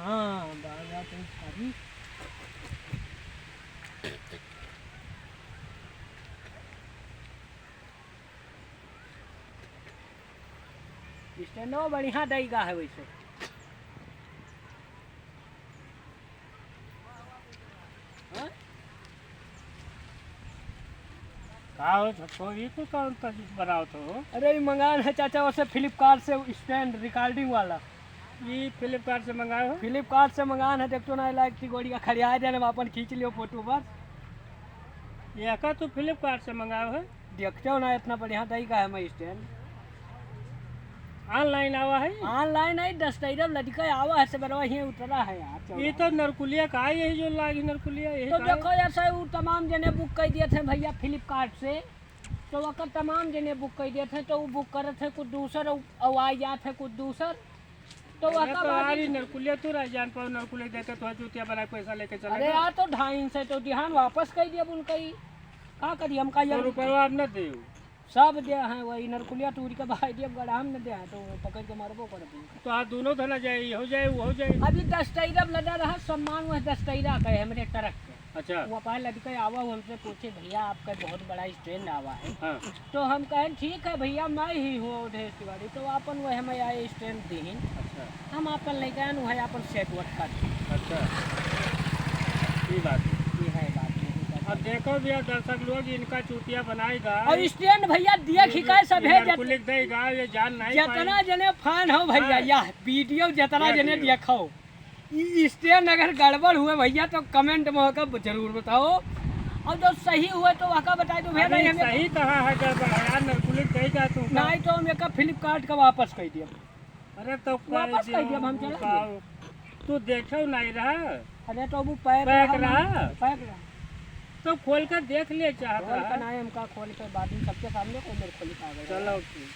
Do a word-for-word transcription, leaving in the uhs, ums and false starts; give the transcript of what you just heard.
हाँ, बारह तो सारी। स्टैंडो बढ़िया दई गा है वैसे। हाँ? का हो छोटको, ई तू कौन सा चीज बनावत हो? अरे, ई मंगान है चाचा, वैसे Flipkart से स्टैंड रिकॉर्डिंग वाला। ई Flipkart से मंगाए हो? Flipkart से मंगान है, देखतो ना लायक थी गोड़ी का खड़िया देने में अपन खींच लियो फोटो बस। ये का तू Flipkart से मंगाए हो? देखते हो ना, इतना बढ़िया दई का है मैं स्टैंड। Online आवा है? Online आई, दस तारीख लड़का आवा है, सबेरवा ही उतरा है यार, ये चौदह। तो नरकुलिया का है, यही जो लागी नरकुलिया, यही तो का है? देखो यार, सर, वो तमाम जने बुक कर दिए थे भैया Flipkart से, तो ओकर तमाम जने बुक कर दिए थे, तो वो बुक करत है कुछ दूसर, और, और आ जात है कुछ दूसर, तो अरे ओकर तो बाद यार, ही ई नरकुलिया तू रह जान पाओ, नरकुलिया देके तो चूतिया बना के पैसा लेके चला अरे गया। यार, तो ढाई से तो दिहान वापस कर दिया उनका ही, का करी हम, का तो यार? रुपया आप न दे। सब दे हैं, वही नरकुलिया टूर के भाई दिया, गढ़ाम न दे हैं, तो पकड़ के मारबो कर दी। तो आज दोनों धना जाए, ये हो जाए, वो हो जाए। अभी दस टैरब लदा रहा, सम्मान वह दस टैरा का है हमरे ट्रक के। अच्छा। वो पाए लड़के आवा, वो हमसे पूछे, "भैया, आपका बहुत बड़ा स्टैंड आवा है।" हाँ। तो हम कहें, "ठीक है भैया, मैं ही हूँ अवधेश तिवारी।" तो अपन वह हमें आए स्टैंड दीन। अच्छा। हम अपन लेके आए, वह अपन सेट वेट कर। अच्छा। ये बात है। ये है बात, ये है बात। अब देखो भैया, दर्शक लोग, इनका चूतिया बनाएगा। और स्टैंड भैया दिए ये खिकाए जो सब है, इधर जत-, कुलिक देगा, ये जान नहीं जितना पाए। जने फैन हो भैया, हाँ। यह वीडियो जितना ये जने वीडियो। देखो, ई स्टैंड अगर गड़बड़ हुए भैया तो कमेंट में होकर जरूर बताओ। और जो सही हुए तो वहका बताए दो भैया, अरे नहीं हमें सही कहाँ है गड़बड़ है यार, नरकुलिक दे जा तू का। नहीं तो हम एका Flipkart का वापस कर दिया। अरे तो वापस कर दिया, हम चला गया। तू देखे नहीं रहा? अरे तो वो पैक पैक रहा ना, रहा? पैक रहा। तो खोल कर देख ले चाहत खोल रहा। कर ना, हमका खोल कर बाद में सबके सामने को मेरे खोल के आ गया। चलो ठीक।